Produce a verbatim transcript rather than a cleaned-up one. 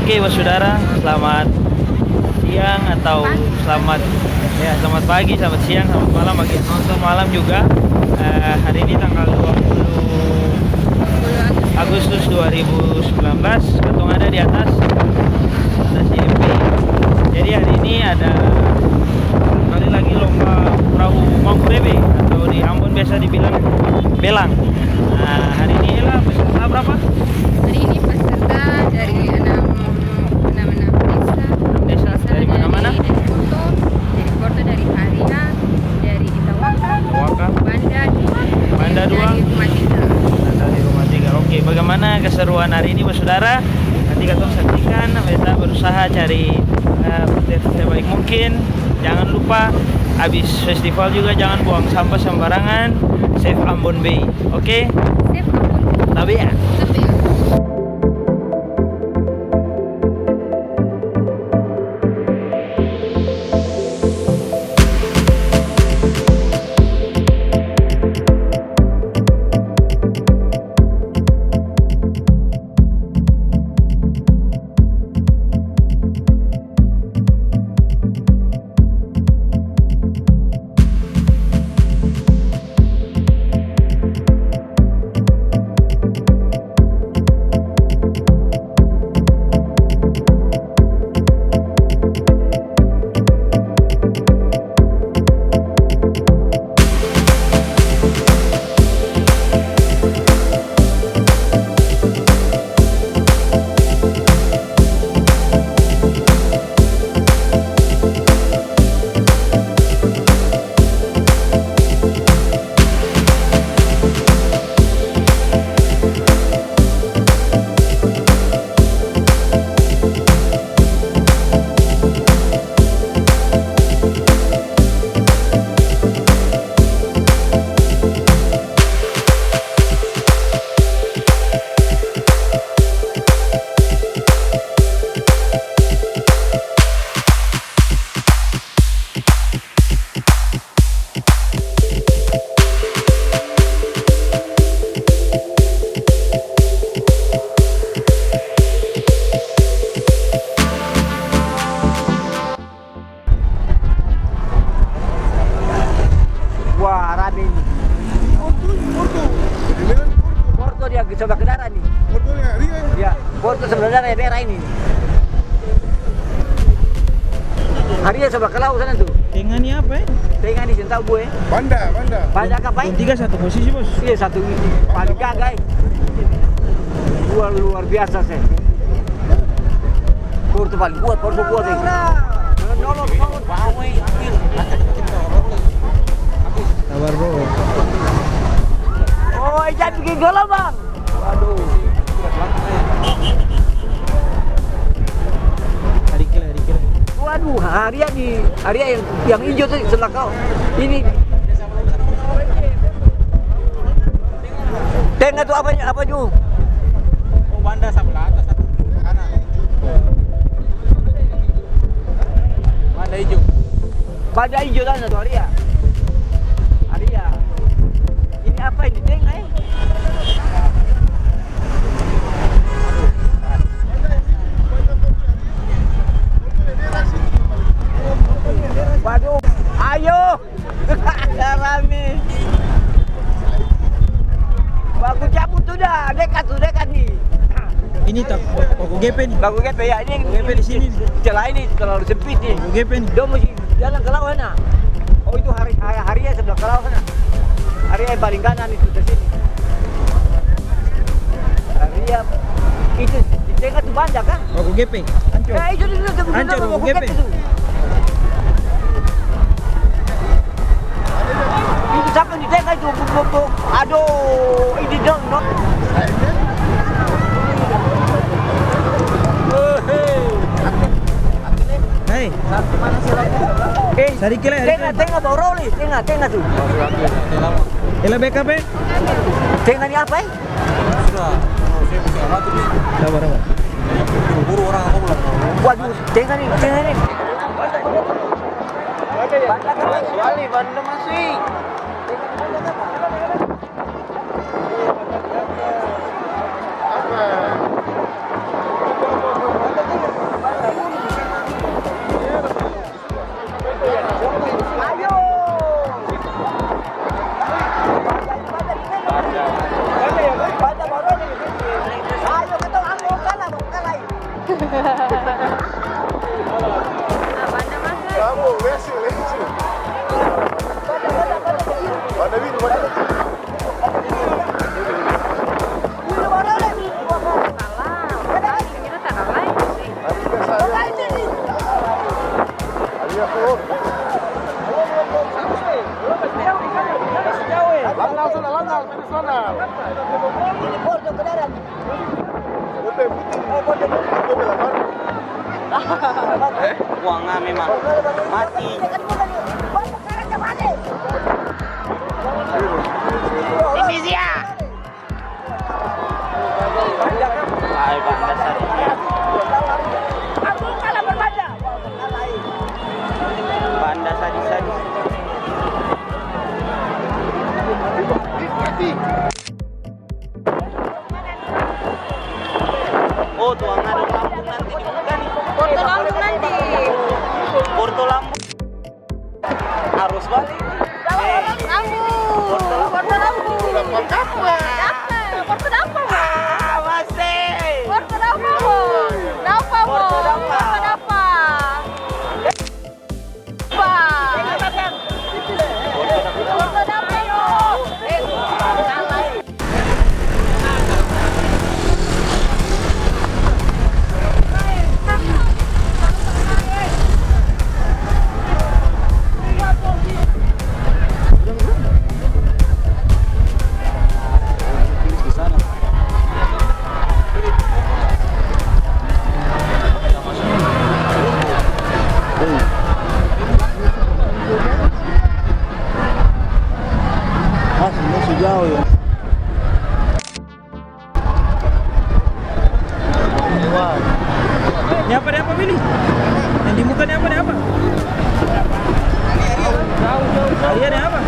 Oke, basudara, selamat siang atau selamat, ya, selamat pagi, selamat siang, selamat malam bagi yang nonton malam juga. Eh, hari ini tanggal dua puluh Agustus dua ribu sembilan belas, katong ada di atas, atas I M P. Jadi hari ini ada kembali lagi lomba perahu Mamurebe atau di Ambon biasa dibilang belang. Nah, hari ini Ella peserta berapa? Hari ini peserta dari enam, enam, enam desa. Enam desa, dari mana-mana? Dari Porto, dari Porto, dari Haria, dari Itawaka, Itawaka. Banda, Banda dua. Dari Rumah Tiga. Banda dari Rumah Tiga. Oke, bagaimana keseruan hari ini, basudara? Nanti katong saksikan, beta berusaha cari, eh, footage sebaik mungkin. Jangan lupa, abis festival juga jangan buang sampah sembarangan. Save Ambon Bay, oke? Save Ambon Bay. Tapi ya. Tapi ya. Wah, rame ini. Porto, Porto. Porto dia sebelah ke darat nih. Porto yang Haria ini? Ya, Porto sebelah darat ya, daerah ini. Haria sebelah ke laut sana tuh. Tenga ni apa, eh? Tenga ni seng tau, Bu, eh. Banda, Banda. Banda ka, Pak? Tiga satu posisi, Bos. Iya, satu ini. Paling gagah, eh. Luar, luar biasa, sih. Porto paling kuat, Porto kuat, eh. Sabar, Bro. Oh, jangan bikin gelombang. Waduh. Harikila, harikila. Waduh, Haria di, Haria yang, yang hijau tuh sebelah kau. Ini. Tenga tuh apanya, apa, Ju? Oh, Banda sabelah atas, satu kanan. Banda ijo. Banda ijo sana tuh, Haria. Haria. Ini apa ini, tenga, eh? Waduh, ayo. Rame. Baku cabut sudah, dekat tu, dekat ni. Ini tak, baku gepe ni. Baku gepe, ya, ini. Gepe di sini. Celah ini terlalu sempit ni. Baku gepe ni. Dong mesti jalan ke laut sana. Oh, itu Hari, Hari, Haria sebelah ke laut sana. Haria yang paling kanan itu ke sini. Haria itu di tengah tu Banda kah? Baku gepe, ancor. Ya, itu, itu, itu, itu, ancor, itu, baku gepe. Itu. Itu siapa yang diteka itu? Bu, bu, bu. Aduh, ini dong, dong. Hei. Eh, sadiki lai, sadiki lai. Tenga, tenga, baru ni, tenga, tenga tu. Ela backup, eh? Tenga ni apa, eh? Sudah, saya bisa mati ni. Sabar, sabar. Buru-buru orang aku bilang. Waduh, tenga ni, tenga ni. Bali, Banda masih. Apa? Banda masuk. Banda, Banda. Eh, buang ah memang. Mati. Indonesia. Hai, banda sadis. Banda sadis-sadis. Oh, tuang ada Lampung nanti dibuka nih. Porto Lampung nanti. Porto Lampung. Arus balik. Lampung. Porto Lampung. Porto Lampung. Dapa. Porto Dapa, Bang. Ah, masih. Porto Dapa, Bang. Dapa, Bang. Porto Dapa. Porto Dapa. Ini apa, ini apa, Willy? Yang di muka ini apa, ini apa? Alia, ini apa?